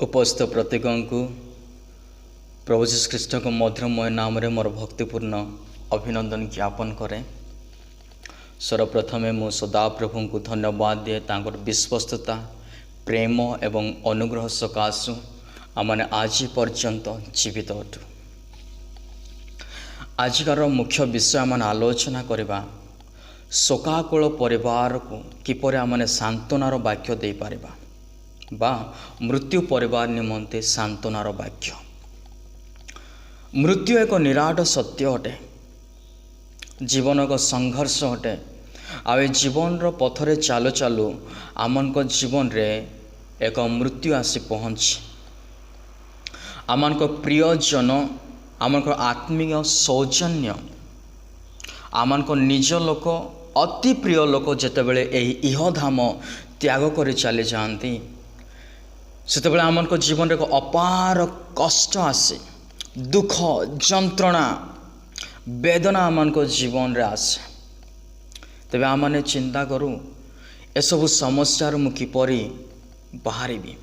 ଉପସ୍ଥିତ ପ୍ରତ୍ୟେକଙ୍କୁ ପ୍ରଭୁ ଯୀଶୁ ଖ୍ରୀଷ୍ଟଙ୍କ ମଧୁରମୟ ନାମରେ ମୋର ଭକ୍ତିପୂର୍ଣ୍ଣ ଅଭିନନ୍ଦନ ଜ୍ଞାପନ କରେ। ସର୍ବପ୍ରଥମେ ମୁଁ ସଦାପ୍ରଭୁଙ୍କୁ ଧନ୍ୟବାଦ ଦିଏ, ତାଙ୍କର ବିଶ୍ୱସ୍ତତା, ପ୍ରେମ ଏବଂ ଅନୁଗ୍ରହ ସକାଶୁ ଆମମାନେ ଆଜି ପର୍ଯ୍ୟନ୍ତ ଜୀବିତ ଅଟୁ। ଆଜିକାର ମୁଖ୍ୟ ବିଷୟ ଆମମାନେ ଆଲୋଚନା କରିବା, ଶୋକାକୁଳ ପରିବାରକୁ କିପରି ଆମମାନେ ସାନ୍ତ୍ୱନାର ବାକ୍ୟ ଦେଇପାରିବା ବା ମୃତ୍ୟୁ ପରିବାର ନିମନ୍ତେ ସାନ୍ତ୍ୱନାର ବାକ୍ୟ। ମୃତ୍ୟୁ ଏକ ନିରାଟ ସତ୍ୟ ଅଟେ, ଜୀବନ ଏକ ସଂଘର୍ଷ ଅଟେ। ଆଉ ଏ ଜୀବନର ପଥରେ ଚାଲୁ ଚାଲୁ ଆମମାନଙ୍କ ଜୀବନରେ ଏକ ମୃତ୍ୟୁ ଆସି ପହଞ୍ଚେ। ଆମମାନଙ୍କ ପ୍ରିୟଜନ, ଆମମାନଙ୍କ ଆତ୍ମୀୟ ସୌଜନ୍ୟ, ଆମମାନଙ୍କ ନିଜ ଲୋକ, ଅତି ପ୍ରିୟ ଲୋକ ଯେତେବେଳେ ଏହି ଇହଧାମ ତ୍ୟାଗ କରି ଚାଲିଯାଆନ୍ତି, ସେତେବେଳେ ଆମମାନଙ୍କ ଜୀବନରେ ଏକ ଅପାର କଷ୍ଟ ଆସେ, ଦୁଃଖ, ଯନ୍ତ୍ରଣା, ବେଦନା ଆମମାନଙ୍କ ଜୀବନରେ ଆସେ। ତେବେ ଆମମାନେ ଚିନ୍ତା କରୁ, ଏସବୁ ସମସ୍ୟାରୁ ମୁଁ କିପରି ବାହାରିବି,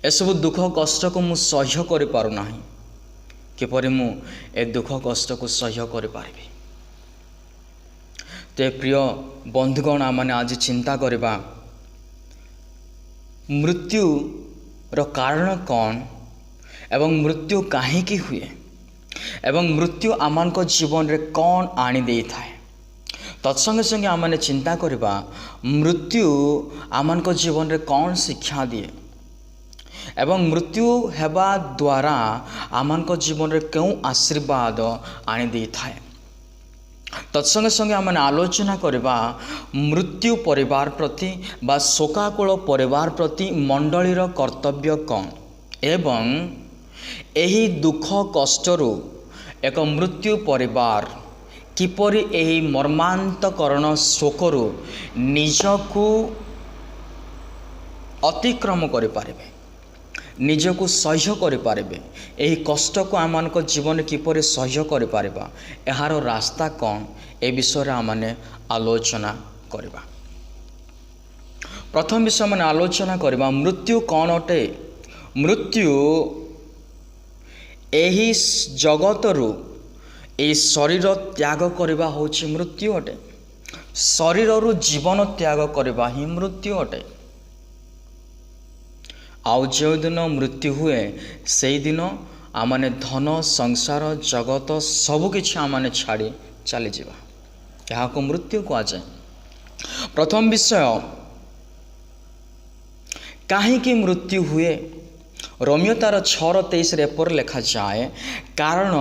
ଏସବୁ ଦୁଃଖ କଷ୍ଟକୁ ମୁଁ ସହ୍ୟ କରିପାରୁନାହିଁ, କିପରି ମୁଁ ଏ ଦୁଃଖ କଷ୍ଟକୁ ସହ୍ୟ କରିପାରିବି। ତେବେ ପ୍ରିୟ ବନ୍ଧୁଗଣ, ଆମମାନେ ଆଜି ଚିନ୍ତା କରିବା ମୃତ୍ୟୁର କାରଣ କ'ଣ ଏବଂ ମୃତ୍ୟୁ କାହିଁକି ହୁଏ ଏବଂ ମୃତ୍ୟୁ ଆମମାନଙ୍କ ଜୀବନରେ କ'ଣ ଆଣିଦେଇଥାଏ। ତତ୍ସଙ୍ଗେ ସଙ୍ଗେ ଆମମାନେ ଚିନ୍ତା କରିବା ମୃତ୍ୟୁ ଆମମାନଙ୍କ ଜୀବନରେ କ'ଣ ଶିକ୍ଷା ଦିଏ ଏବଂ ମୃତ୍ୟୁ ହେବା ଦ୍ୱାରା ଆମମାନଙ୍କ ଜୀବନରେ କେଉଁ ଆଶୀର୍ବାଦ ଆଣିଦେଇଥାଏ। ତତ୍ସଙ୍ଗେ ସଙ୍ଗେ ଆମମାନେ ଆଲୋଚନା କରିବା ମୃତ୍ୟୁ ପରିବାର ପ୍ରତି ବା ଶୋକାକୁଳ ପରିବାର ପ୍ରତି ମଣ୍ଡଳୀର କର୍ତ୍ତବ୍ୟ କ'ଣ ଏବଂ ଏହି ଦୁଃଖ କଷ୍ଟରୁ ଏକ ମୃତ୍ୟୁ ପରିବାର କିପରି ଏହି ମର୍ମାନ୍ତକରଣ ଶୋକରୁ ନିଜକୁ ଅତିକ୍ରମ କରିପାରିବେ, ନିଜକୁ ସହ୍ୟ କରିପାରିବେ, ଏହି କଷ୍ଟକୁ ଆମମାନଙ୍କ ଜୀବନରେ କିପରି ସହ୍ୟ କରିପାରିବା, ଏହାର ରାସ୍ତା କ'ଣ, ଏ ବିଷୟରେ ଆମମାନେ ଆଲୋଚନା କରିବା। ପ୍ରଥମ ବିଷୟ ମାନେ ଆଲୋଚନା କରିବା ମୃତ୍ୟୁ କ'ଣ ଅଟେ। ମୃତ୍ୟୁ ଏହି ଜଗତରୁ ଏହି ଶରୀର ତ୍ୟାଗ କରିବା ହେଉଛି ମୃତ୍ୟୁ ଅଟେ। ଶରୀରରୁ ଜୀବନ ତ୍ୟାଗ କରିବା ହିଁ ମୃତ୍ୟୁ ଅଟେ। ଆଉ ଯେଉଁଦିନ ମୃତ୍ୟୁ ହୁଏ ସେଇଦିନ ଆମମାନେ ଧନ, ସଂସାର, ଜଗତ ସବୁକିଛି ଆମମାନେ ଛାଡ଼ି ଚାଲିଯିବା, ଏହାକୁ ମୃତ୍ୟୁ କୁହାଯାଏ। ପ୍ରଥମ ବିଷୟ, କାହିଁକି ମୃତ୍ୟୁ ହୁଏ? ରୋମୀୟ ତାର 6:23 ଏପରି ଲେଖାଯାଏ, କାରଣ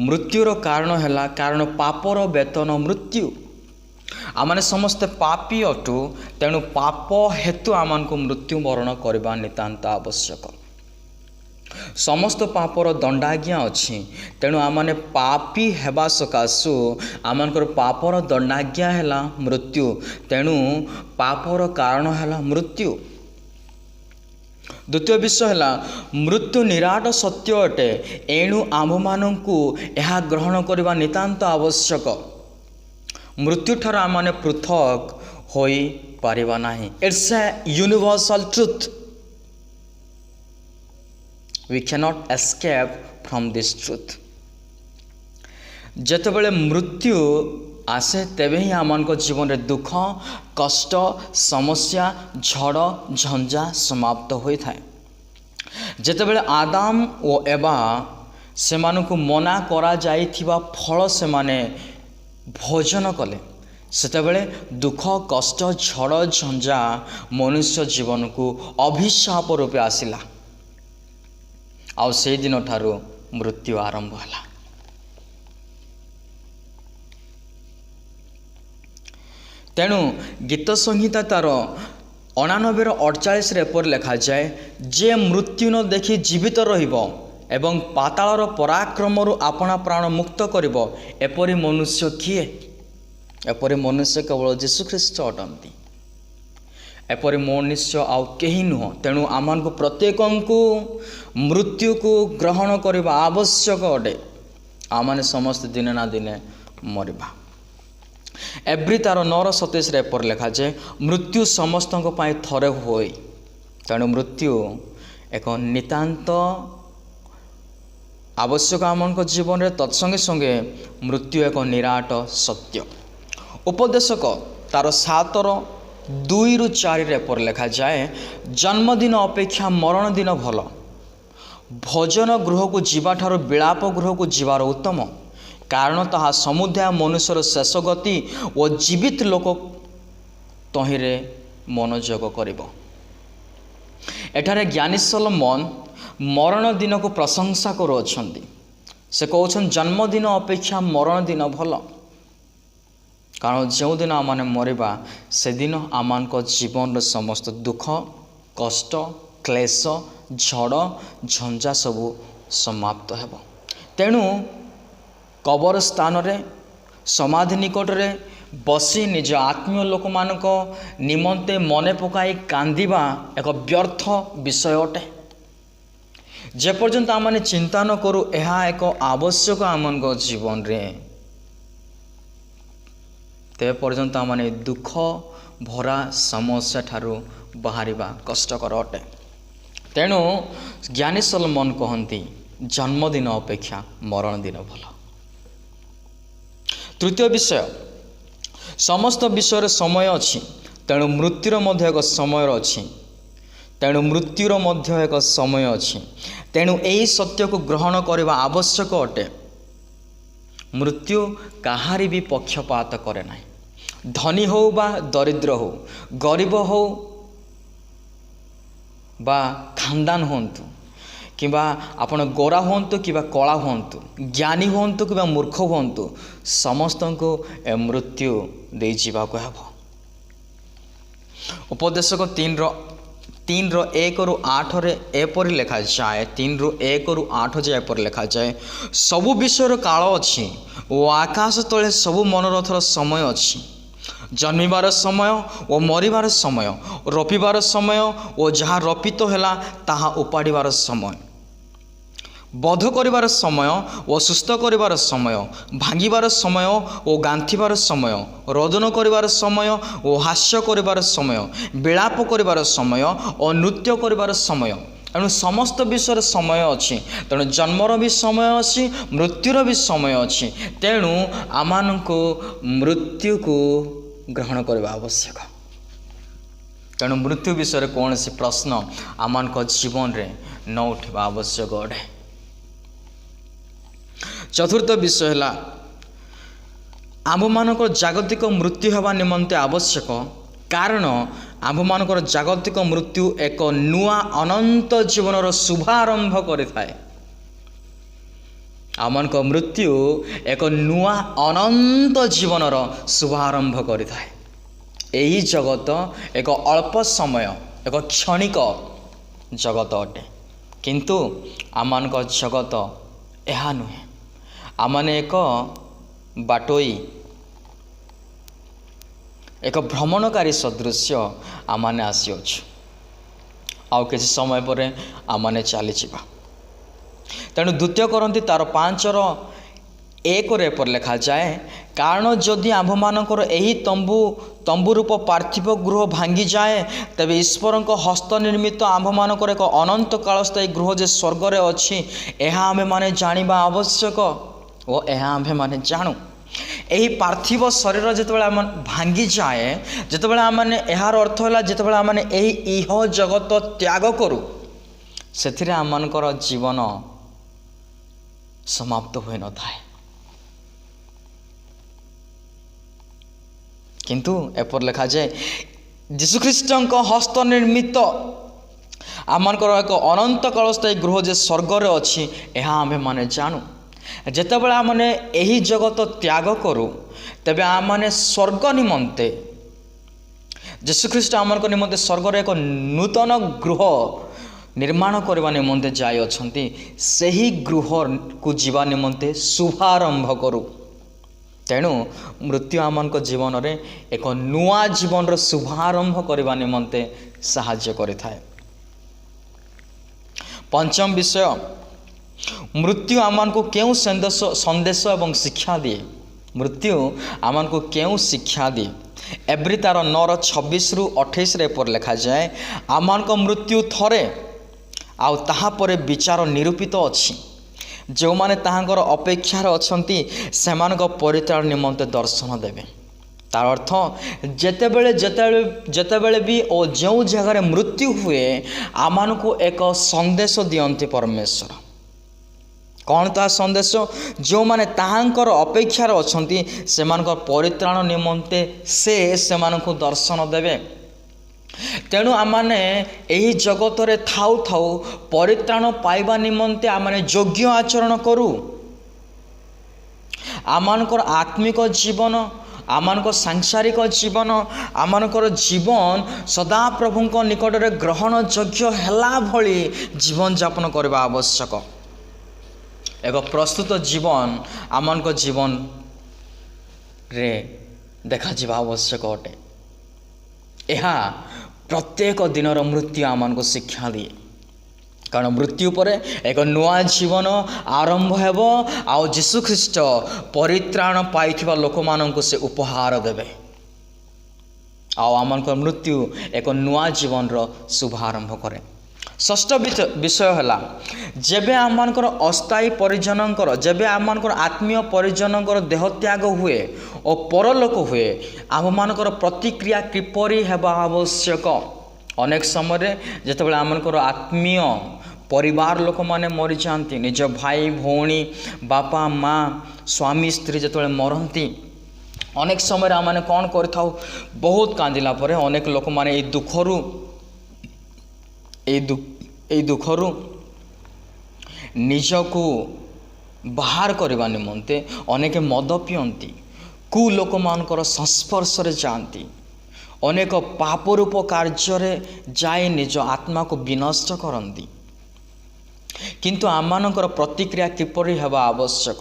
ମୃତ୍ୟୁର କାରଣ ହେଲା, କାରଣ ପାପର ବେତନ ମୃତ୍ୟୁ। ଆମମାନେ ସମସ୍ତେ ପାପୀ ଅଟୁ, ତେଣୁ ପାପ ହେତୁ ଆମମାନଙ୍କୁ ମୃତ୍ୟୁବରଣ କରିବା ନିତାନ୍ତ ଆବଶ୍ୟକ। ସମସ୍ତ ପାପର ଦଣ୍ଡାଜ୍ଞା ଅଛି, ତେଣୁ ଆମମାନେ ପାପୀ ହେବା ସକାଶୁ ଆମମାନଙ୍କର ପାପର ଦଣ୍ଡାଜ୍ଞା ହେଲା ମୃତ୍ୟୁ। ତେଣୁ ପାପର କାରଣ ହେଲା ମୃତ୍ୟୁ। ଦ୍ୱିତୀୟ ବିଷୟ ହେଲା ମୃତ୍ୟୁ ନିରାଟ ସତ୍ୟ ଅଟେ, ଏଣୁ ଆମ୍ଭମାନଙ୍କୁ ଏହା ଗ୍ରହଣ କରିବା ନିତାନ୍ତ ଆବଶ୍ୟକ। ମୃତ୍ୟୁଠାରୁ ଆମମାନେ ପୃଥକ ହୋଇପାରିବା ନାହିଁ। It's a universal truth, we cannot escape from this truth. ଯେତେବେଳେ ମୃତ୍ୟୁ ଆସେ ତେବେ ହିଁ ଆମମାନଙ୍କ ଜୀବନରେ ଦୁଃଖ, କଷ୍ଟ, ସମସ୍ୟା, ଝଡ଼, ଝଞ୍ଜା ସମାପ୍ତ ହୋଇଥାଏ। ଯେତେବେଳେ ଆଦାମ ଓ ଏବା ସେମାନଙ୍କୁ ମନା କରାଯାଇଥିବା ଫଳ ସେମାନେ ଭୋଜନ କଲେ, ସେତେବେଳେ ଦୁଃଖ, କଷ୍ଟ, ଝଡ଼, ଝଞ୍ଜା ମନୁଷ୍ୟ ଜୀବନକୁ ଅଭିଶାପ ରୂପେ ଆସିଲା। ଆଉ ସେଇଦିନଠାରୁ ମୃତ୍ୟୁ ଆରମ୍ଭ ହେଲା। ତେଣୁ ଗୀତ ସଂହିତା ତାର 89:48 ଏପରି ଲେଖାଯାଏ, ଯେ ମୃତ୍ୟୁ ନ ଦେଖି ଜୀବିତ ରହିବ ଏବଂ ପାତାଳର ପରାକ୍ରମରୁ ଆପଣା ପ୍ରାଣ ମୁକ୍ତ କରିବ, ଏପରି ମନୁଷ୍ୟ କିଏ? ଏପରି ମନୁଷ୍ୟ କେବଳ ଯୀଶୁଖ୍ରୀଷ୍ଟ ଅଟନ୍ତି। ଏପରି ମନୁଷ୍ୟ ଆଉ କେହି ନୁହଁ। ତେଣୁ ଆମମାନଙ୍କୁ ପ୍ରତ୍ୟେକଙ୍କୁ ମୃତ୍ୟୁକୁ ଗ୍ରହଣ କରିବା ଆବଶ୍ୟକ ଅଟେ। ଆମମାନେ ସମସ୍ତେ ଦିନେ ନା ଦିନେ ମରିବା। ଏବ୍ରୀ ତାର 9:27 ଏପରି ଲେଖାଯାଏ, ମୃତ୍ୟୁ ସମସ୍ତଙ୍କ ପାଇଁ ଥରେ ହୁଏ। ତେଣୁ ମୃତ୍ୟୁ ଏକ ନିତାନ୍ତ ଆବଶ୍ୟକ ଆମଙ୍କ ଜୀବନରେ। ତତ୍ସଙ୍ଗେ ସଙ୍ଗେ ମୃତ୍ୟୁ ଏକ ନିରାଟ ସତ୍ୟ। ଉପଦେଶକ ତାର 7:2-4 ଏପରି ଲେଖାଯାଏ, ଜନ୍ମଦିନ ଅପେକ୍ଷା ମରଣ ଦିନ ଭଲ, ଭୋଜନ ଗୃହକୁ ଯିବାଠାରୁ ବିଳାପ ଗୃହକୁ ଯିବାର ଉତ୍ତମ, କାରଣ ତାହା ସମୁଦାୟ ମନୁଷ୍ୟର ଶେଷ ଗତି ଓ ଜୀବିତ ଲୋକ ତହିଁରେ ମନୋଯୋଗ କରିବ। ଏଠାରେ ଜ୍ଞାନୀ ସଲୋମନ ମରଣ ଦିନକୁ ପ୍ରଶଂସା କରୁଅଛନ୍ତି। ସେ କହୁଛନ୍ତି ଜନ୍ମଦିନ ଅପେକ୍ଷା ମରଣ ଦିନ ଭଲ, କାରଣ ଯେଉଁଦିନ ଆମମାନେ ମରିବା ସେଦିନ ଆମମାନଙ୍କ ଜୀବନର ସମସ୍ତ ଦୁଃଖ, କଷ୍ଟ, କ୍ଲେଶ, ଝଡ଼, ଝଞ୍ଜା ସବୁ ସମାପ୍ତ ହେବ। ତେଣୁ କବର ସ୍ଥାନରେ, ସମାଧି ନିକଟରେ ବସି ନିଜ ଆତ୍ମୀୟ ଲୋକମାନଙ୍କ ନିମନ୍ତେ ମନେ ପକାଇ କାନ୍ଦିବା ଏକ ବ୍ୟର୍ଥ ବିଷୟ ଅଟେ। ଯେପର୍ଯ୍ୟନ୍ତ ଆମମାନେ ଚିନ୍ତା ନ କରୁ ଏହା ଏକ ଆବଶ୍ୟକ ଆମମାନଙ୍କ ଜୀବନରେ, ତେବେ ପର୍ଯ୍ୟନ୍ତ ଆମମାନେ ଦୁଃଖ ଭରା ସମସ୍ୟା ଠାରୁ ବାହାରିବା କଷ୍ଟକର ଅଟେ। ତେଣୁ ଜ୍ଞାନୀ ସଲୋମନ କହନ୍ତି ଜନ୍ମଦିନ ଅପେକ୍ଷା ମରଣ ଦିନ ଭଲ। ତୃତୀୟ ବିଷୟ, ସମସ୍ତ ବିଷୟରେ ସମୟ ଅଛି, ତେଣୁ ମୃତ୍ୟୁର ମଧ୍ୟ ଏକ ସମୟ ଅଛି। ତେଣୁ ମୃତ୍ୟୁର ମଧ୍ୟ ଏକ ସମୟ ଅଛି। ତେଣୁ ଏହି ସତ୍ୟକୁ ଗ୍ରହଣ କରିବା ଆବଶ୍ୟକ ଅଟେ। ମୃତ୍ୟୁ କାହାରି ବି ପକ୍ଷପାତ କରେ ନାହିଁ। ଧନୀ ହେଉ ବା ଦରିଦ୍ର ହେଉ, ଗରିବ ହେଉ ବା ଖାନଦାନ ହୁଅନ୍ତୁ, କିମ୍ବା ଆପଣ ଗୋରା ହୁଅନ୍ତୁ କିମ୍ବା କଳା ହୁଅନ୍ତୁ, ଜ୍ଞାନୀ ହୁଅନ୍ତୁ କିମ୍ବା ମୂର୍ଖ ହୁଅନ୍ତୁ, ସମସ୍ତଙ୍କୁ ଏ ମୃତ୍ୟୁ ଦେଇଯିବାକୁ ହେବ। ଉପଦେଶକ 3:1-8 ଏପରି ଲେଖାଯାଏ, 3:1-8 ଯାଏ ଏପରି ଲେଖାଯାଏ, ସବୁ ବିଷୟର କାଳ ଅଛି ଓ ଆକାଶ ତଳେ ସବୁ ମନୋରଥର ସମୟ ଅଛି। ଜନ୍ମିବାର ସମୟ ଓ ମରିବାର ସମୟ, ରୋପିବାର ସମୟ ଓ ଯାହା ରୋପିତ ହେଲା ତାହା ଉପାଡ଼ିବାର ସମୟ, ବଧ କରିବାର ସମୟ ଓ ସୁସ୍ଥ କରିବାର ସମୟ, ଭାଙ୍ଗିବାର ସମୟ ଓ ଗାନ୍ଥିବାର ସମୟ, ରୋଦନ କରିବାର ସମୟ ଓ ହାସ୍ୟ କରିବାର ସମୟ, ବିଳାପ କରିବାର ସମୟ ଓ ନୃତ୍ୟ କରିବାର ସମୟ। ତେଣୁ ସମସ୍ତ ବିଷୟରେ ସମୟ ଅଛି। ତେଣୁ ଜନ୍ମର ବି ସମୟ ଅଛି, ମୃତ୍ୟୁର ବି ସମୟ ଅଛି। ତେଣୁ ଆମମାନଙ୍କୁ ମୃତ୍ୟୁକୁ ଗ୍ରହଣ କରିବା ଆବଶ୍ୟକ। ତେଣୁ ମୃତ୍ୟୁ ବିଷୟରେ କୌଣସି ପ୍ରଶ୍ନ ଆମମାନଙ୍କ ଜୀବନରେ ନ ଉଠିବା ଆବଶ୍ୟକ ଅଟେ। ଚତୁର୍ଥ ବିଷୟ ହେଲା, ଆମ୍ଭମାନଙ୍କର ଜାଗତିକ ମୃତ୍ୟୁ ହେବା ନିମନ୍ତେ ଆବଶ୍ୟକ, କାରଣ ଆମ୍ଭମାନଙ୍କର ଜାଗତିକ ମୃତ୍ୟୁ ଏକ ନୂଆ ଅନନ୍ତ ଜୀବନର ଶୁଭାରମ୍ଭ କରିଥାଏ। ଆମମାନଙ୍କ ମୃତ୍ୟୁ ଏକ ନୂଆ ଅନନ୍ତ ଜୀବନର ଶୁଭାରମ୍ଭ କରିଥାଏ। ଏହି ଜଗତ ଏକ ଅଳ୍ପ ସମୟ, ଏକ କ୍ଷଣିକ ଜଗତ ଅଟେ, କିନ୍ତୁ ଆମମାନଙ୍କ ଜଗତ ଏହା ନୁହେଁ। ଆମମାନେ ଏକ ବାଟୋଇ, ଏକ ଭ୍ରମଣକାରୀ ସଦୃଶ୍ୟ ଆମମାନେ ଆସିଅଛୁ, ଆଉ କିଛି ସମୟ ପରେ ଆମମାନେ ଚାଲିଯିବା। ତେଣୁ ଦ୍ୱିତୀୟ କରନ୍ତି ତାର 5:1 ଏପରି ଲେଖାଯାଏ, କାରଣ ଯଦି ଆମ୍ଭମାନଙ୍କର ଏହି ତମ୍ବୁରୂପ ପାର୍ଥିବ ଗୃହ ଭାଙ୍ଗିଯାଏ, ତେବେ ଈଶ୍ୱରଙ୍କ ହସ୍ତ ନିର୍ମିତ ଆମ୍ଭମାନଙ୍କର ଏକ ଅନନ୍ତ କାଳସ୍ଥାୟୀ ଗୃହ ଯେ ସ୍ୱର୍ଗରେ ଅଛି, ଏହା ଆମ୍ଭେମାନେ ଜାଣିବା ଆବଶ୍ୟକ ଓ ଏହା ଆମ୍ଭେମାନେ ଜାଣୁ। ଏହି ପାର୍ଥିବ ଶରୀର ଯେତେବେଳେ ଆମ ଭାଙ୍ଗିଯାଏ, ଯେତେବେଳେ ଆମମାନେ, ଏହାର ଅର୍ଥ ହେଲା ଯେତେବେଳେ ଆମମାନେ ଏହି ଇହ ଜଗତ ତ୍ୟାଗ କରୁ, ସେଥିରେ ଆମମାନଙ୍କର ଜୀବନ ସମାପ୍ତ ହୋଇନଥାଏ। କିନ୍ତୁ ଏପରି ଲେଖାଯାଏ, ଯୀଶୁଖ୍ରୀଷ୍ଟଙ୍କ ହସ୍ତ ନିର୍ମିତ ଆମମାନଙ୍କର ଏକ ଅନନ୍ତ କାଳସ୍ଥାୟୀ ଗୃହ ଯେ ସ୍ୱର୍ଗରେ ଅଛି, ଏହା ଆମ୍ଭେମାନେ ଜାଣୁ। ଯେତେବେଳେ ଆମମାନେ ଏହି ଜଗତ ତ୍ୟାଗ କରୁ, ତେବେ ଆମମାନେ ସ୍ୱର୍ଗ ନିମନ୍ତେ, ଯୀଶୁଖ୍ରୀଷ୍ଟ ଆମମାନଙ୍କ ନିମନ୍ତେ ସ୍ୱର୍ଗରେ ଏକ ନୂତନ ଗୃହ ନିର୍ମାଣ କରିବା ନିମନ୍ତେ ଯାଇଅଛନ୍ତି, ସେହି ଗୃହକୁ ଯିବା ନିମନ୍ତେ ଶୁଭାରମ୍ଭ କରୁ। ତେଣୁ ମୃତ୍ୟୁ ଆମମାନଙ୍କ ଜୀବନରେ ଏକ ନୂଆ ଜୀବନର ଶୁଭାରମ୍ଭ କରିବା ନିମନ୍ତେ ସାହାଯ୍ୟ କରିଥାଏ। ପଞ୍ଚମ ବିଷୟ, ମୃତ୍ୟୁ ଆମମାନଙ୍କୁ କେଉଁ ସନ୍ଦେଶ ଏବଂ ଶିକ୍ଷା ଦିଏ? ମୃତ୍ୟୁ ଆମମାନଙ୍କୁ କେଉଁ ଶିକ୍ଷା ଦିଏ? ଏବ୍ରୀ ତାର 9:26-28 ଏପରି ଲେଖାଯାଏ, ଆମମାନଙ୍କ ମୃତ୍ୟୁ ଥରେ, ଆଉ ତାହାପରେ ବିଚାର ନିରୂପିତ ଅଛି। ଯେଉଁମାନେ ତାହାଙ୍କର ଅପେକ୍ଷାରେ ଅଛନ୍ତି, ସେମାନଙ୍କ ପରିତ୍ରାଣ ନିମନ୍ତେ ଦର୍ଶନ ଦେବେ। ତାର ଅର୍ଥ, ଯେତେବେଳେ ଯେତେବେଳେ ଯେତେବେଳେ ବି ଓ ଯେଉଁ ଜାଗାରେ ମୃତ୍ୟୁ ହୁଏ, ଆମମାନଙ୍କୁ ଏକ ସନ୍ଦେଶ ଦିଅନ୍ତି ପରମେଶ୍ୱର। କ'ଣ ତାହା ସନ୍ଦେଶ? ଯେଉଁମାନେ ତାହାଙ୍କର ଅପେକ୍ଷାରେ ଅଛନ୍ତି, ସେମାନଙ୍କ ପରିତ୍ରାଣ ନିମନ୍ତେ ସେ ସେମାନଙ୍କୁ ଦର୍ଶନ ଦେବେ। ତେଣୁ ଆମମାନେ ଏହି ଜଗତରେ ଥାଉ ଥାଉ ପରିତ୍ରାଣ ପାଇବା ନିମନ୍ତେ ଆମମାନେ ଯୋଗ୍ୟ ଆଚରଣ କରୁ। ଆମମାନଙ୍କର ଆତ୍ମିକ ଜୀବନ, ଆମମାନଙ୍କ ସାଂସାରିକ ଜୀବନ, ଆମମାନଙ୍କର ଜୀବନ ସଦାପ୍ରଭୁଙ୍କ ନିକଟରେ ଗ୍ରହଣ ଯୋଗ୍ୟ ହେଲା ଭଳି ଜୀବନଯାପନ କରିବା ଆବଶ୍ୟକ। ଏକ ପ୍ରସ୍ତୁତ ଜୀବନ ଆମମାନଙ୍କ ଜୀବନରେ ଦେଖାଯିବା ଆବଶ୍ୟକ ଅଟେ। ଏହା ପ୍ରତ୍ୟେକ ଦିନର ମୃତ୍ୟୁ ଆମମାନଙ୍କୁ ଶିକ୍ଷା ଦିଏ, କାରଣ ମୃତ୍ୟୁ ପରେ ଏକ ନୂଆ ଜୀବନ ଆରମ୍ଭ ହେବ ଆଉ ଯୀଶୁଖ୍ରୀଷ୍ଟ ପରିତ୍ରାଣ ପାଇଥିବା ଲୋକମାନଙ୍କୁ ସେ ଉପହାର ଦେବେ ଆଉ ଆମମାନଙ୍କ ମୃତ୍ୟୁ ଏକ ନୂଆ ଜୀବନର ଶୁଭାରମ୍ଭ କରେ। ଷଷ୍ଠ ବିଷୟ ହେଲା, ଯେବେ ଆମମାନଙ୍କର ଅସ୍ଥାୟୀ ପରିଜନଙ୍କର, ଯେବେ ଆମମାନଙ୍କର ଆତ୍ମୀୟ ପରିଜନଙ୍କର ଦେହତ୍ୟାଗ ହୁଏ ଓ ପରଲୋକ ହୁଏ, ଆମମାନଙ୍କର ପ୍ରତିକ୍ରିୟା କିପରି ହେବା ଆବଶ୍ୟକ? ଅନେକ ସମୟରେ ଯେତେବେଳେ ଆମମାନଙ୍କର ଆତ୍ମୀୟ ପରିବାର ଲୋକମାନେ ମରିଯାଆନ୍ତି, ନିଜ ଭାଇ ଭଉଣୀ, ବାପା ମା, ସ୍ୱାମୀ ସ୍ତ୍ରୀ ଯେତେବେଳେ ମରନ୍ତି, ଅନେକ ସମୟରେ ଆମମାନେ କ'ଣ କରିଥାଉ? ବହୁତ କାନ୍ଦିଲା ପରେ ଅନେକ ଲୋକମାନେ ଏଇ ଦୁଃଖରୁ ନିଜକୁ ବାହାର କରିବା ନିମନ୍ତେ ଅନେକ ମଦ ପିଅନ୍ତି, କୁ ଲୋକମାନଙ୍କର ସଂସ୍ପର୍ଶରେ ଯାଆନ୍ତି, ଅନେକ ପାପରୂପ କାର୍ଯ୍ୟରେ ଯାଇ ନିଜ ଆତ୍ମାକୁ ବିନଷ୍ଟ କରନ୍ତି। କିନ୍ତୁ ଆମମାନଙ୍କର ପ୍ରତିକ୍ରିୟା କିପରି ହେବା ଆବଶ୍ୟକ?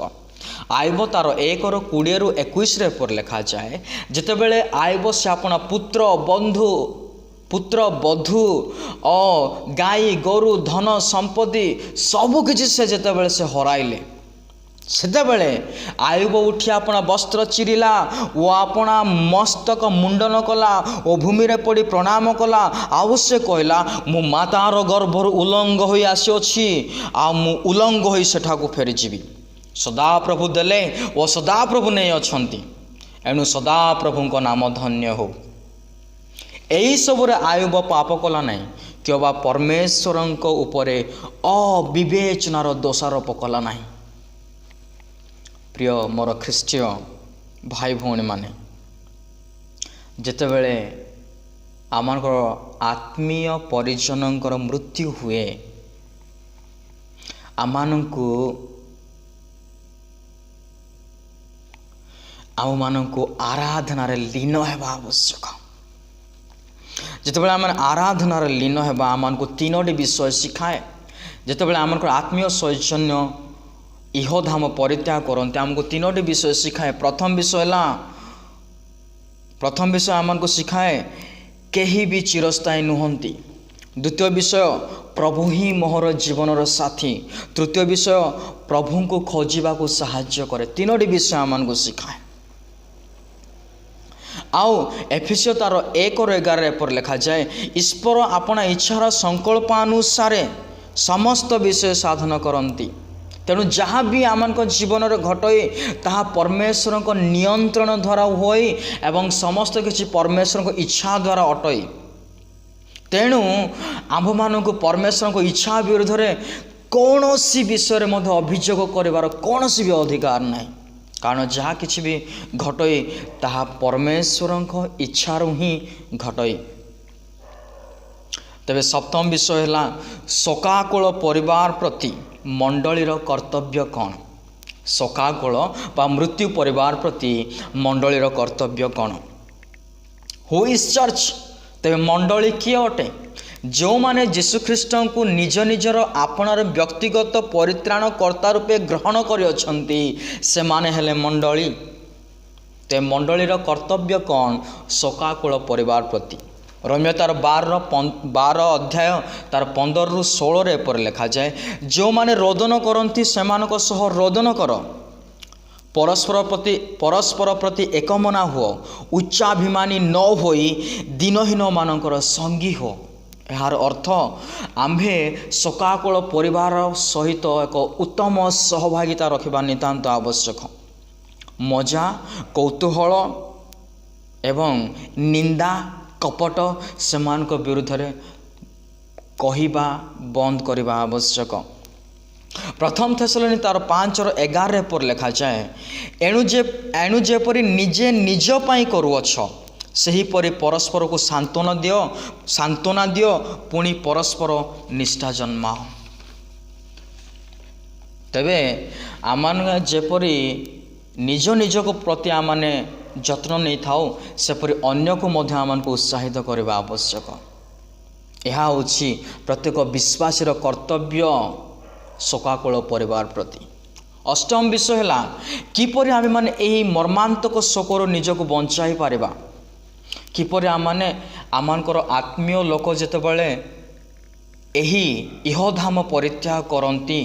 ଆୟୁବ ତାର 1ର 20ରୁ 21ରେ ଏପରି ଲେଖାଯାଏ, ଯେତେବେଳେ ଆୟୁବ ସେ ଆପଣା ପୁତ୍ର ବନ୍ଧୁ, ପୁତ୍ର ବଧୂ ଓ ଗାଈ ଗୋରୁ, ଧନ ସମ୍ପତ୍ତି ସବୁକିଛି ସେ ଯେତେବେଳେ ସେ ହରାଇଲେ, ସେତେବେଳେ ଆୟୁବ ଉଠି ଆପଣା ବସ୍ତ୍ର ଚିରିଲା ଓ ଆପଣା ମସ୍ତକ ମୁଣ୍ଡନ କଲା ଓ ଭୂମିରେ ପଡ଼ି ପ୍ରଣାମ କଲା। ଆଉ ସେ କହିଲା, "ମୁଁ ମାତାର ଗର୍ଭରୁ ଉଲଙ୍ଗ ହୋଇ ଆସିଅଛି ଆଉ ମୁଁ ଉଲଙ୍ଗ ହୋଇ ସେଠାକୁ ଫେରିଯିବି। ସଦାପ୍ରଭୁ ଦେଲେ ଓ ସଦାପ୍ରଭୁ ନେଇ ଅଛନ୍ତି, ଏଣୁ ସଦାପ୍ରଭୁଙ୍କ ନାମ ଧନ୍ୟ ହଉ।" ଏହିସବୁରେ ଆୟୁବ ପାପ କଲା ନାହିଁ କିମ୍ବା ପରମେଶ୍ୱରଙ୍କ ଉପରେ ଅବିବେଚନାର ଦୋଷାରୋପ କଲା ନାହିଁ। ପ୍ରିୟ ମୋର ଖ୍ରୀଷ୍ଟୀୟ ଭାଇ ଭଉଣୀମାନେ, ଯେତେବେଳେ ଆମମାନଙ୍କର ଆତ୍ମୀୟ ପରିଜନଙ୍କର ମୃତ୍ୟୁ ହୁଏ, ଆମମାନଙ୍କୁ ଆରାଧନାରେ ଲୀନ ହେବା ଆବଶ୍ୟକ। ଯେତେବେଳେ ଆମେ ଆରାଧନାରେ ଲୀନ ହେବା, ଆମମାନଙ୍କୁ ତିନୋଟି ବିଷୟ ଶିଖାଏ। ଯେତେବେଳେ ଆମଙ୍କର ଆତ୍ମୀୟ ସ୍ୱଜନ ଇହଧାମ ପରିତ୍ୟାଗ କରନ୍ତି, ଆମକୁ ତିନୋଟି ବିଷୟ ଶିଖାଏ। ପ୍ରଥମ ବିଷୟ ଆମମାନଙ୍କୁ ଶିଖାଏ, କେହି ବି ଚିରସ୍ଥାୟୀ ନୁହନ୍ତି। ଦ୍ୱିତୀୟ ବିଷୟ, ପ୍ରଭୁ ହିଁ ମୋହର ଜୀବନର ସାଥୀ। ତୃତୀୟ ବିଷୟ, ପ୍ରଭୁଙ୍କୁ ଖୋଜିବାକୁ ସାହାଯ୍ୟ କରେ। ତିନୋଟି ବିଷୟ ଆମମାନଙ୍କୁ ଶିଖାଏ। ଆଉ ଏଫିସୀୟ ତାର 1ର 11ରେ ଏପରି ଲେଖାଯାଏ, ଈଶ୍ୱର ଆପଣା ଇଚ୍ଛାର ସଂକଳ୍ପାନୁସାରେ ସମସ୍ତ ବିଷୟ ସାଧନ କରନ୍ତି। ତେଣୁ ଯାହା ବି ଆମମାନଙ୍କ ଜୀବନରେ ଘଟଇ, ତାହା ପରମେଶ୍ୱରଙ୍କ ନିୟନ୍ତ୍ରଣ ଦ୍ୱାରା ହୁଏ ଏବଂ ସମସ୍ତ କିଛି ପରମେଶ୍ୱରଙ୍କ ଇଚ୍ଛା ଦ୍ୱାରା ଅଟଇ। ତେଣୁ ଆମ୍ଭମାନଙ୍କୁ ପରମେଶ୍ୱରଙ୍କ ଇଚ୍ଛା ବିରୁଦ୍ଧରେ କୌଣସି ବିଷୟରେ ମଧ୍ୟ ଅଭିଯୋଗ କରିବାର କୌଣସି ବି ଅଧିକାର ନାହିଁ, କାରଣ ଯାହା କିଛି ବି ଘଟଇ, ତାହା ପରମେଶ୍ୱରଙ୍କ ଇଚ୍ଛାରୁ ହିଁ ଘଟଇ। ତେବେ ସପ୍ତମ ବିଷୟ ହେଲା, ଶୋକାକୁଳ ପରିବାର ପ୍ରତି ମଣ୍ଡଳୀର କର୍ତ୍ତବ୍ୟ କ'ଣ? ଶୋକାକୁଳ ବା ମୃତ୍ୟୁ ପରିବାର ପ୍ରତି ମଣ୍ଡଳୀର କର୍ତ୍ତବ୍ୟ କ'ଣ? Who is church? ତେବେ ମଣ୍ଡଳୀ କିଏ ଅଟେ? ଯେଉଁମାନେ ଯୀଶୁଖ୍ରୀଷ୍ଟଙ୍କୁ ନିଜ ନିଜର ଆପଣାର ବ୍ୟକ୍ତିଗତ ପରିତ୍ରାଣକର୍ତ୍ତା ରୂପେ ଗ୍ରହଣ କରିଅଛନ୍ତି, ସେମାନେ ହେଲେ ମଣ୍ଡଳୀ। ତେବେ ମଣ୍ଡଳୀର କର୍ତ୍ତବ୍ୟ କ'ଣ ଶୋକାକୁଳ ପରିବାର ପ୍ରତି? ରୋମୀୟ ତାର 12 ଅଧ୍ୟାୟ ତାର 15ରୁ 16ରେ ଏପରି ଲେଖାଯାଏ, ଯେଉଁମାନେ ରୋଦନ କରନ୍ତି, ସେମାନଙ୍କ ସହ ରୋଦନ କର। ପରସ୍ପର ପ୍ରତି ଏକମନା ହୁଅ। ଉଚ୍ଚାଭିମାନୀ ନ ହୋଇ ଦୀନହୀନମାନଙ୍କର ସଙ୍ଗୀ ହୁଅ। ଏହାର ଅର୍ଥ ଆମ୍ଭେ ଶୋକାକୁଳ ପରିବାର ସହିତ ଏକ ଉତ୍ତମ ସହଭାଗିତା ରଖିବା ନିତାନ୍ତ ଆବଶ୍ୟକ। ମଜା, କୌତୂହଳ ଏବଂ ନିନ୍ଦା କପଟ ସେମାନଙ୍କ ବିରୁଦ୍ଧରେ କହିବା ବନ୍ଦ କରିବା ଆବଶ୍ୟକ। ପ୍ରଥମ ଥେସଲନୀ ତାର 5:11 ପରେ ଲେଖାଯାଏ, ଏଣୁ ଯେପରି ନିଜେ ନିଜ ପାଇଁ କରୁଅଛ ସେହିପରି ପରସ୍ପରକୁ ସାନ୍ତ୍ୱନା ଦିଅ, ପୁଣି ପରସ୍ପର ନିଷ୍ଠା ଜନ୍ମାଅ। ତେବେ ଆମମାନେ ଯେପରି ନିଜ ନିଜକୁ ପ୍ରତି ଆମମାନେ ଯତ୍ନ ନେଇଥାଉ, ସେପରି ଅନ୍ୟକୁ ମଧ୍ୟ ଆମମାନଙ୍କୁ ଉତ୍ସାହିତ କରିବା ଆବଶ୍ୟକ। ଏହା ହେଉଛି ପ୍ରତ୍ୟେକ ବିଶ୍ୱାସୀର କର୍ତ୍ତବ୍ୟ ଶୋକାକୁଳ ପରିବାର ପ୍ରତି। ଅଷ୍ଟମ ବିଷୟ ହେଲା କିପରି ଆମେମାନେ ଏହି ମର୍ମାନ୍ତକ ଶୋକରୁ ନିଜକୁ ବଞ୍ଚାଇ ପାରିବା। କିପରି ଆମମାନେ ଆମମାନଙ୍କର ଆତ୍ମୀୟ ଲୋକ ଯେତେବେଳେ ଏହି ଇହଧାମ ପରିତ୍ୟାଗ କରନ୍ତି,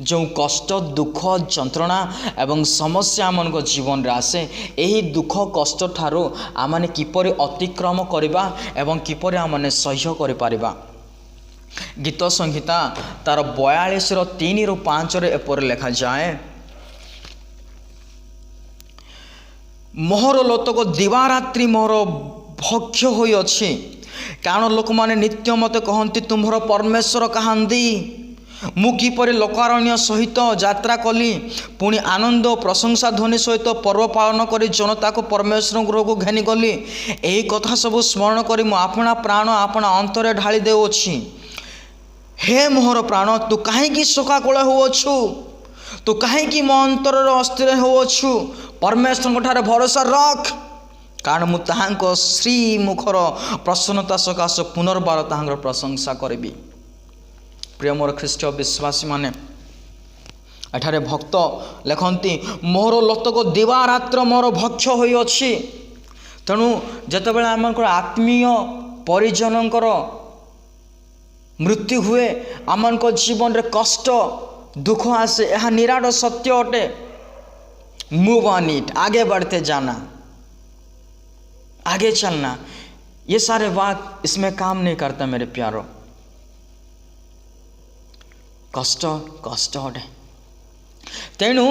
ଯେଉଁ କଷ୍ଟ, ଦୁଃଖ, ଯନ୍ତ୍ରଣା ଏବଂ ସମସ୍ୟା ଆମମାନଙ୍କ ଜୀବନରେ ଆସେ, ଏହି ଦୁଃଖ କଷ୍ଟ ଠାରୁ ଆମମାନେ କିପରି ଅତିକ୍ରମ କରିବା ଏବଂ କିପରି ଆମମାନେ ସହ୍ୟ କରିପାରିବା। ଗୀତ ସଂହିତା ତାର 42:3-5 ଏପରି ଲେଖାଯାଏ, ମୋହର ଲୋତକ ଦିବାରାତ୍ରି ମୋହର ଭକ୍ଷ୍ୟ ହୋଇଅଛି, କାରଣ ଲୋକମାନେ ନିତ୍ୟ ମୋତେ କହନ୍ତି ତୁମ୍ଭର ପରମେଶ୍ୱର କାହାନ୍ତି। ମୁଁ କିପରି ଲୋକାରଣ୍ୟ ସହିତ ଯାତ୍ରା କଲି, ପୁଣି ଆନନ୍ଦ ଓ ପ୍ରଶଂସା ଧ୍ୱନି ସହିତ ପର୍ବ ପାଳନ କରି ଜନତାକୁ ପରମେଶ୍ୱରଙ୍କ ଗୃହକୁ ଘେନିଗଲି। ଏହି କଥା ସବୁ ସ୍ମରଣ କରି ମୁଁ ଆପଣା ପ୍ରାଣ ଆପଣା ଅନ୍ତରେ ଢାଳି ଦେଉଅଛି। ହେ ମୋହର ପ୍ରାଣ, ତୁ କାହିଁକି ଶୋକାକୁଳ ହେଉଅଛୁ? ତୁ କାହିଁକି ମୋ ଅନ୍ତରରେ ଅସ୍ଥିର ହେଉଅଛୁ? ପରମେଶ୍ୱରଙ୍କ ଠାରେ ଭରସା ରଖ, କାରଣ ମୁଁ ତାହାଙ୍କ ଶ୍ରୀମୁଖର ପ୍ରସନ୍ନତା ସକାଶେ ପୁନର୍ବାର ତାହାଙ୍କର ପ୍ରଶଂସା କରିବି। ପ୍ରିୟ ମୋର ଖ୍ରୀଷ୍ଟ ବିଶ୍ୱାସୀମାନେ, ଏଠାରେ ଭକ୍ତ ଲେଖନ୍ତି, ମୋହର ଲୋତକ ଦିବାରାତ୍ର ମୋର ଭକ୍ଷ୍ୟ ହୋଇଅଛି। ତେଣୁ ଯେତେବେଳେ ଆମଙ୍କର ଆତ୍ମୀୟ ପରିଜନଙ୍କର ମୃତ୍ୟୁ ହୁଏ, ଆମମାନଙ୍କ ଜୀବନରେ କଷ୍ଟ ଦୁଃଖ ଆସେ, ଏହା ନିରାଟ ସତ୍ୟ ଅଟେ। ମୁଭ୍ ଅନ୍ ଇଟ୍, ଆଗେ ବଢ଼ତେ ଜାନା, आगे चलना, ये सारे बात इसमें काम नहीं करता मेरे प्यारो। कष्ट कष्ट अटे। तेणु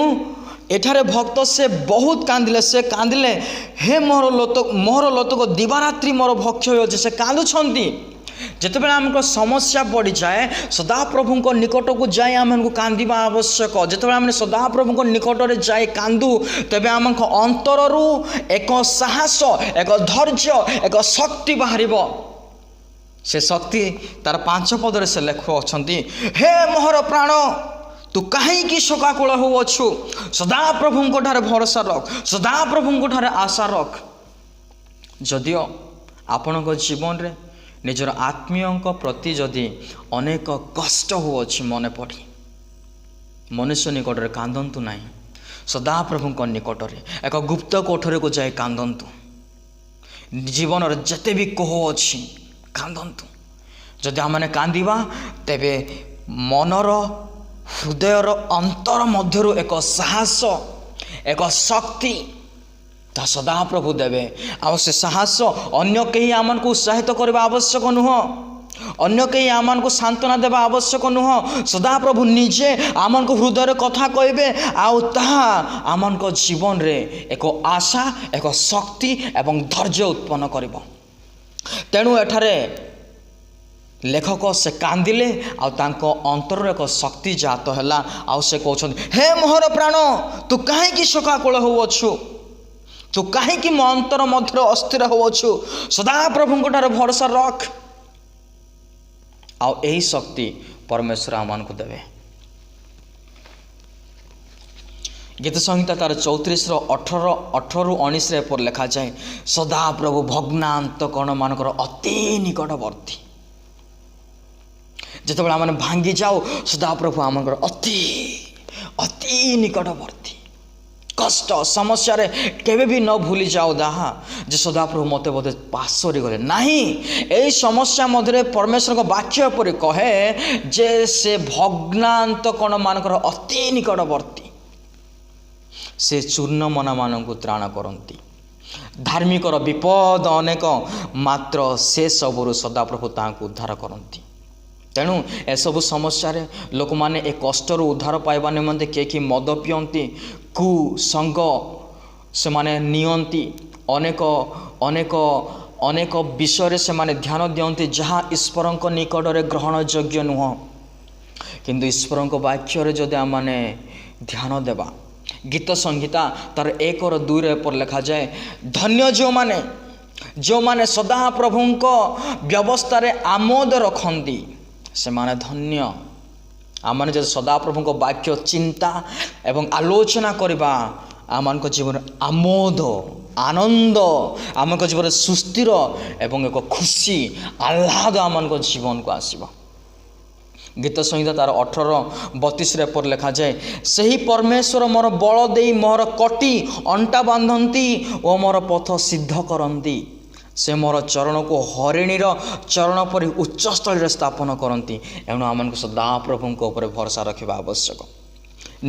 एठारे भक्त से बहुत कांदिले, से कांदिले, हे मोर लोतक, मोर लोतक दिवारात्रि मोर भक्ष होଉଛି। से कांदुछंती। ଯେତେବେଳେ ଆମକୁ ସମସ୍ୟା ବଢ଼ିଯାଏ, ସଦାପ୍ରଭୁଙ୍କ ନିକଟକୁ ଯାଇ ଆମକୁ କାନ୍ଦିବା ଆବଶ୍ୟକ। ଯେତେବେଳେ ଆମେ ସଦାପ୍ରଭୁଙ୍କ ନିକଟରେ ଯାଇ କାନ୍ଦୁ, ତେବେ ଆମଙ୍କ ଅନ୍ତରରୁ ଏକ ସାହସ, ଏକ ଧୈର୍ଯ୍ୟ, ଏକ ଶକ୍ତି ବାହାରିବ। ସେ ଶକ୍ତି ତାର 5 ପଦରେ ସେ ଲେଖୁଅଛନ୍ତି, ହେ ମୋହର ପ୍ରାଣ, ତୁ କାହିଁକି ଶୋକାକୁଳ ହେଉଅଛୁ? ସଦାପ୍ରଭୁଙ୍କ ଠାରେ ଭରସା ରଖ, ସଦାପ୍ରଭୁଙ୍କ ଠାରେ ଆଶା ରଖ। ଯଦିଓ ଆପଣଙ୍କ ଜୀବନରେ ନିଜର ଆତ୍ମୀୟଙ୍କ ପ୍ରତି ଯଦି ଅନେକ କଷ୍ଟ ହେଉଅଛି ମନେ ପଡ଼ି, ମନୁଷ୍ୟ ନିକଟରେ କାନ୍ଦନ୍ତୁ ନାହିଁ, ସଦାପ୍ରଭୁଙ୍କ ନିକଟରେ ଏକ ଗୁପ୍ତ କୋଠରୀକୁ ଯାଇ କାନ୍ଦନ୍ତୁ। ଜୀବନର ଯେତେ ବି କୋହ ଅଛି କାନ୍ଦନ୍ତୁ। ଯଦି ଆମେମାନେ କାନ୍ଦିବା, ତେବେ ମନର ହୃଦୟର ଅନ୍ତର ମଧ୍ୟରୁ ଏକ ସାହସ, ଏକ ଶକ୍ତି ତାହା ସଦାପ୍ରଭୁ ଦେବେ। ଆଉ ସେ ସାହସ ଅନ୍ୟ କେହି ଆମମାନଙ୍କୁ ଉତ୍ସାହିତ କରିବା ଆବଶ୍ୟକ ନୁହଁ, ଅନ୍ୟ କେହି ଆମମାନଙ୍କୁ ସାନ୍ତ୍ୱନା ଦେବା ଆବଶ୍ୟକ ନୁହଁ। ସଦାପ୍ରଭୁ ନିଜେ ଆମମାନଙ୍କୁ ହୃଦୟରେ କଥା କହିବେ, ଆଉ ତାହା ଆମମାନଙ୍କ ଜୀବନରେ ଏକ ଆଶା, ଏକ ଶକ୍ତି ଏବଂ ଧୈର୍ଯ୍ୟ ଉତ୍ପନ୍ନ କରିବ। ତେଣୁ ଏଠାରେ ଲେଖକ ସେ କାନ୍ଦିଲେ, ଆଉ ତାଙ୍କ ଅନ୍ତରରେ ଏକ ଶକ୍ତି ଜାତ ହେଲା। ଆଉ ସେ କହୁଛନ୍ତି, ହେ ମୋହର ପ୍ରାଣ, ତୁ କାହିଁକି ଶୋକାକୁଳ ହେଉଅଛୁ? ତୁ କାହିଁକି ମୋ ଅନ୍ତର ମଧ୍ୟରେ ଅସ୍ଥିର ହେଉଅଛୁ? ସଦାପ୍ରଭୁଙ୍କ ଠାରେ ଭରସା ରଖ। ଆଉ ଏହି ଶକ୍ତି ପରମେଶ୍ୱର ଆମମାନଙ୍କୁ ଦେବେ। ଗୀତ ସଂହିତା ତାର 34:18-19 ଏପରି ଲେଖାଯାଏ, ସଦାପ୍ରଭୁ ଭଗ୍ନାନ୍ତକରଣମାନଙ୍କର ଅତି ନିକଟବର୍ତ୍ତୀ। ଯେତେବେଳେ ଆମେ ଭାଙ୍ଗି ଯାଉ, ସଦାପ୍ରଭୁ ଆମଙ୍କର ଅତି ଅତି ନିକଟବର୍ତ୍ତୀ। କଷ୍ଟ ସମସ୍ୟାରେ କେବେ ବି ନ ଭୁଲି ଯାଉ ତାହା ଯେ ସଦାପ୍ରଭୁ ମୋତେ ବୋଧେ ପାଶୋରି ଗଲେ ନାହିଁ। ଏହି ସମସ୍ୟା ମଧ୍ୟରେ ପରମେଶ୍ୱରଙ୍କ ବାକ୍ୟ ଏପରି କହେ ଯେ ସେ ଭଗ୍ନାନ୍ତକରଣମାନଙ୍କର ଅତି ନିକଟବର୍ତ୍ତୀ, ସେ ଚୂର୍ଣ୍ଣମନାମାନଙ୍କୁ ତ୍ରାଣ କରନ୍ତି। ଧାର୍ମିକର ବିପଦ ଅନେକ, ମାତ୍ର ସେସବୁରୁ ସଦାପ୍ରଭୁ ତାହାଙ୍କୁ ଉଦ୍ଧାର କରନ୍ତି। ତେଣୁ ଏସବୁ ସମସ୍ୟାରେ ଲୋକମାନେ ଏ କଷ୍ଟରୁ ଉଦ୍ଧାର ପାଇବା ନିମନ୍ତେ କିଏ କିଏ ମଦ ପିଅନ୍ତି, କୁସଙ୍ଗ ସେମାନେ ନିଅନ୍ତି, ଅନେକ ଅନେକ ଅନେକ ବିଷୟରେ ସେମାନେ ଧ୍ୟାନ ଦିଅନ୍ତି ଯାହା ଈଶ୍ୱରଙ୍କ ନିକଟରେ ଗ୍ରହଣଯୋଗ୍ୟ ନୁହଁ। କିନ୍ତୁ ଈଶ୍ୱରଙ୍କ ବାକ୍ୟରେ ଯଦି ଆମମାନେ ଧ୍ୟାନ ଦେବା, ଗୀତ ସଂହିତା ତାର 1:2 ଏପରି ଲେଖାଯାଏ, ଧନ୍ୟ ଯେଉଁମାନେ ଯେଉଁମାନେ ସଦାପ୍ରଭୁଙ୍କ ବ୍ୟବସ୍ଥାରେ ଆମୋଦ ରଖନ୍ତି ସେମାନେ ଧନ୍ୟ। ଆମମାନେ ଯଦି ସଦାପ୍ରଭୁଙ୍କ ବାକ୍ୟ ଚିନ୍ତା ଏବଂ ଆଲୋଚନା କରିବା, ଆମମାନଙ୍କ ଜୀବନରେ ଆମୋଦ, ଆନନ୍ଦ, ଆମଙ୍କ ଜୀବନରେ ସୁସ୍ଥିର ଏବଂ ଏକ ଖୁସି, ଆହ୍ଲାଦ ଆମମାନଙ୍କ ଜୀବନକୁ ଆସିବ। ଗୀତ ସଂହିତା ତାର 18:32 ଏପରି ଲେଖାଯାଏ, ସେହି ପରମେଶ୍ୱର ମୋର ବଳ ଦେଇ ମୋର କଟି ଅଣ୍ଟା ବାନ୍ଧନ୍ତି ଓ ମୋର ପଥ ସିଦ୍ଧ କରନ୍ତି। ସେ ମୋର ଚରଣକୁ ହରିଣୀର ଚରଣ ପରି ଉଚ୍ଚସ୍ଥଳୀରେ ସ୍ଥାପନ କରନ୍ତି। ଏଣୁ ଆମମାନଙ୍କୁ ସଦାପ୍ରଭୁଙ୍କ ଉପରେ ଭରସା ରଖିବା ଆବଶ୍ୟକ।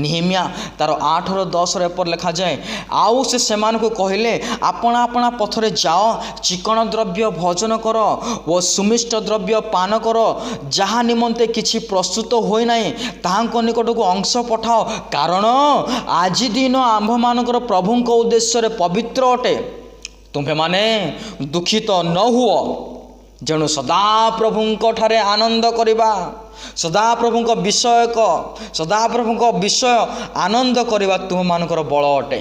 ନିହିମିଆ ତାର 8:10 ଏପରି ଲେଖାଯାଏ, ଆଉ ସେ ସେମାନଙ୍କୁ କହିଲେ, ଆପଣା ଆପଣା ପଥରେ ଯାଅ, ଚିକଣ ଦ୍ରବ୍ୟ ଭୋଜନ କର ଓ ସୁମିଷ୍ଟ ଦ୍ରବ୍ୟ ପାନ କର, ଯାହା ନିମନ୍ତେ କିଛି ପ୍ରସ୍ତୁତ ହୋଇନାହିଁ ତାହାଙ୍କ ନିକଟକୁ ଅଂଶ ପଠାଅ, କାରଣ ଆଜି ଦିନ ଆମ୍ଭମାନଙ୍କର ପ୍ରଭୁଙ୍କ ଉଦ୍ଦେଶ୍ୟରେ ପବିତ୍ର ଅଟେ। ତୁମ୍ଭେମାନେ ଦୁଃଖିତ ନ ହୁଅ। ଯେଣୁ ସଦାପ୍ରଭୁଙ୍କ ଠାରେ ଆନନ୍ଦ କରିବା, ସଦାପ୍ରଭୁଙ୍କ ବିଷୟକ ସଦାପ୍ରଭୁଙ୍କ ବିଷୟ ଆନନ୍ଦ କରିବା ତୁମମାନଙ୍କର ବଳ ଅଟେ।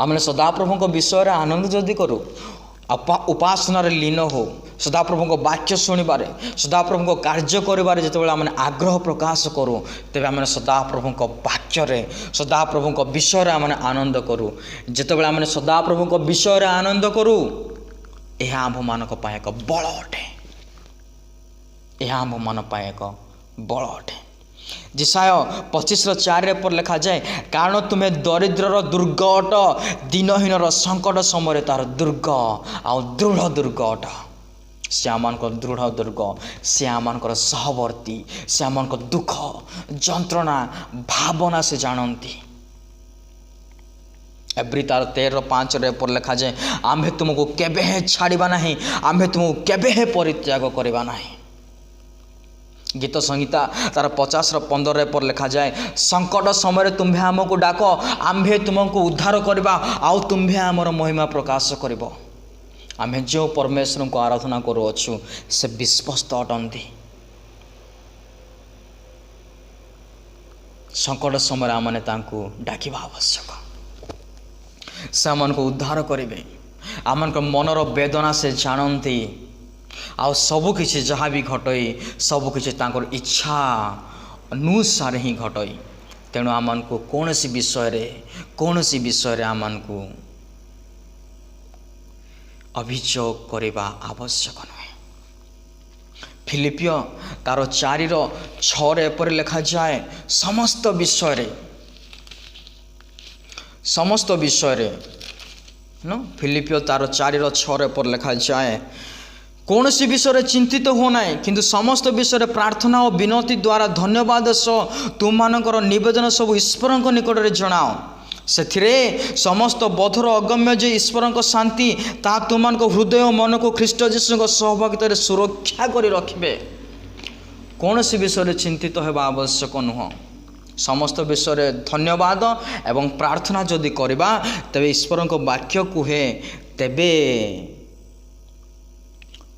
ଆମେ ସଦାପ୍ରଭୁଙ୍କ ବିଷୟରେ ଆନନ୍ଦ ଯଦି କରୁ, ଉପାସନାରେ ଲୀନ ହଉ, ସଦାପ୍ରଭୁଙ୍କ ବାକ୍ୟ ଶୁଣିବାରେ, ସଦାପ୍ରଭୁଙ୍କ କାର୍ଯ୍ୟ କରିବାରେ ଯେତେବେଳେ ଆମେ ଆଗ୍ରହ ପ୍ରକାଶ କରୁ, ତେବେ ଆମେ ସଦାପ୍ରଭୁଙ୍କ ବାକ୍ୟରେ, ସଦାପ୍ରଭୁଙ୍କ ବିଷୟରେ ଆମେ ଆନନ୍ଦ କରୁ। ଯେତେବେଳେ ଆମେ ସଦାପ୍ରଭୁଙ୍କ ବିଷୟରେ ଆନନ୍ଦ କରୁ, ଏହା ଆମ୍ଭମାନଙ୍କ ପାଇଁ ଏକ ବଳ ଅଟେ। ଏହା ଆମ୍ଭମାନଙ୍କ ପାଇଁ ଏକ ବଳ ଅଟେ। ଯିଶାଇୟ 25:4 ଏପରି ଲେଖାଯାଏ, କାରଣ ତୁମେ ଦରିଦ୍ରର ଦୁର୍ଗ ଅଟ, ଦିନହୀନର ସଙ୍କଟ ସମୟରେ ତାର ଦୁର୍ଗ ଆଉ ଦୃଢ଼ ଦୁର୍ଗ ଅଟ। ସେ ଆମମାନଙ୍କର ଦୃଢ଼ ଦୁର୍ଗ, ସେ ଆମମାନଙ୍କର ସହବର୍ତ୍ତୀ, ସେ ଆମମାନଙ୍କ ଦୁଃଖ ଯନ୍ତ୍ରଣା ଭାବନା ସେ ଜାଣନ୍ତି। ଏବ୍ରୀ ତାର 13:5 ଏପରି ଲେଖାଯାଏ, ଆମ୍ଭେ ତୁମକୁ କେବେ ହେଁ ଛାଡ଼ିବା ନାହିଁ, ଆମ୍ଭେ ତୁମକୁ କେବେ ହେଁ ପରିତ୍ୟାଗ କରିବା ନାହିଁ। ଗୀତ ସଂହିତା ତାର 50:15 ଏପରି ଲେଖାଯାଏ, ସଙ୍କଟ ସମୟରେ ତୁମ୍ଭେ ଆମକୁ ଡାକ, ଆମ୍ଭେ ତୁମକୁ ଉଦ୍ଧାର କରିବା, ଆଉ ତୁମ୍ଭେ ଆମର ମହିମା ପ୍ରକାଶ କରିବ। ଆମେ ଯେଉଁ ପରମେଶ୍ୱରଙ୍କୁ ଆରାଧନା କରୁଅଛୁ ସେ ବିଶ୍ୱସ୍ତ ଅଟନ୍ତି। ସଙ୍କଟ ସମୟରେ ଆମମାନେ ତାଙ୍କୁ ଡାକିବା ଆବଶ୍ୟକ। ସେ ଆମମାନଙ୍କୁ ଉଦ୍ଧାର କରିବେ। ଆମମାନଙ୍କ ମନର ବେଦନା ସେ ଜାଣନ୍ତି, ଆଉ ସବୁକିଛି ଯାହା ବି ଘଟଇ ସବୁକିଛି ତାଙ୍କର ଇଚ୍ଛା ଅନୁସାରେ ହିଁ ଘଟଇ। ତେଣୁ ଆମମାନଙ୍କୁ କୌଣସି ବିଷୟରେ ଆମମାନଙ୍କୁ ଅଭିଯୋଗ କରିବା ଆବଶ୍ୟକ ନୁହେଁ। ଫିଲିପିୟ ତାର 4:6 ଏପରି ଲେଖାଯାଏ, ସମସ୍ତ ବିଷୟରେ ଫିଲିପିୟ ତାର 4:6 ଏପରି ଲେଖାଯାଏ, କୌଣସି ବିଷୟରେ ଚିନ୍ତିତ ହୁଅ ନାହିଁ, କିନ୍ତୁ ସମସ୍ତ ବିଷୟରେ ପ୍ରାର୍ଥନା ଓ ବିନତି ଦ୍ୱାରା ଧନ୍ୟବାଦ ସହ ତୁମମାନଙ୍କର ନିବେଦନ ସବୁ ଈଶ୍ୱରଙ୍କ ନିକଟରେ ଜଣାଅ। ସେଥିରେ ସମସ୍ତ ବୋଧର ଅଗମ୍ୟ ଯେ ଈଶ୍ୱରଙ୍କ ଶାନ୍ତି, ତାହା ତୁମମାନଙ୍କ ହୃଦୟ ଓ ମନକୁ ଖ୍ରୀଷ୍ଟ ଯୀଶୁଙ୍କ ସହଭାଗିତାରେ ସୁରକ୍ଷା କରି ରଖିବେ। କୌଣସି ବିଷୟରେ ଚିନ୍ତିତ ହେବା ଆବଶ୍ୟକ ନୁହଁ। ସମସ୍ତ ବିଷୟରେ ଧନ୍ୟବାଦ ଏବଂ ପ୍ରାର୍ଥନା ଯଦି କରିବା, ତେବେ ଈଶ୍ୱରଙ୍କ ବାକ୍ୟ କୁହେ, ତେବେ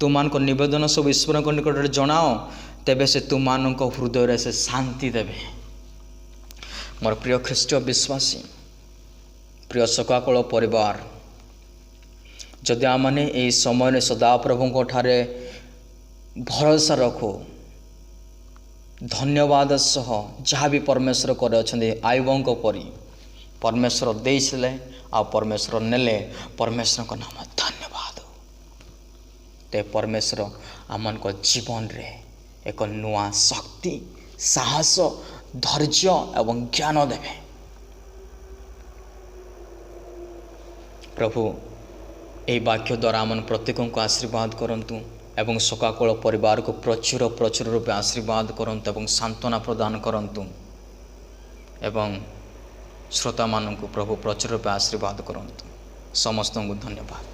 ତୁମମାନଙ୍କ ନିବେଦନ ସବୁ ଈଶ୍ୱରଙ୍କ ନିକଟରେ ଜଣାଅ, ତେବେ ସେ ତୁମମାନଙ୍କ ହୃଦୟରେ ସେ ଶାନ୍ତି ଦେବେ। ମୋର ପ୍ରିୟ ଖ୍ରୀଷ୍ଟ ବିଶ୍ୱାସୀ, ପ୍ରିୟ ଶୋକାକୁଳ ପରିବାର, ଯଦି ଆମମାନେ ଏହି ସମୟରେ ସଦାପ୍ରଭୁଙ୍କ ଠାରେ ଭରସା ରଖୁ, ଧନ୍ୟବାଦ ସହ ଯାହା ବି ପରମେଶ୍ୱର କରିଅଛନ୍ତି, ଆୟୁବଙ୍କ ପରି ପରମେଶ୍ୱର ଦେଇଥିଲେ ଆଉ ପରମେଶ୍ୱର ନେଲେ, ପରମେଶ୍ୱରଙ୍କ ନାମ ଧନ୍ୟବାଦ। ତେବେ ପରମେଶ୍ୱର ଆମମାନଙ୍କ ଜୀବନରେ ଏକ ନୂଆ ଶକ୍ତି, ସାହସ, ଧୈର୍ଯ୍ୟ ଏବଂ ଜ୍ଞାନ ଦେବେ। ପ୍ରଭୁ ଏହି ବାକ୍ୟ ଦ୍ୱାରା ଆମ ପ୍ରତ୍ୟେକଙ୍କୁ ଆଶୀର୍ବାଦ କରନ୍ତୁ ଏବଂ ଶୋକାକୁଳ ପରିବାରକୁ ପ୍ରଚୁର ପ୍ରଚୁର ରୂପେ ଆଶୀର୍ବାଦ କରନ୍ତୁ ଏବଂ ସାନ୍ତ୍ୱନା ପ୍ରଦାନ କରନ୍ତୁ ଏବଂ ଶ୍ରୋତାମାନଙ୍କୁ ପ୍ରଭୁ ପ୍ରଚୁର ରୂପେ ଆଶୀର୍ବାଦ କରନ୍ତୁ। ସମସ୍ତଙ୍କୁ ଧନ୍ୟବାଦ।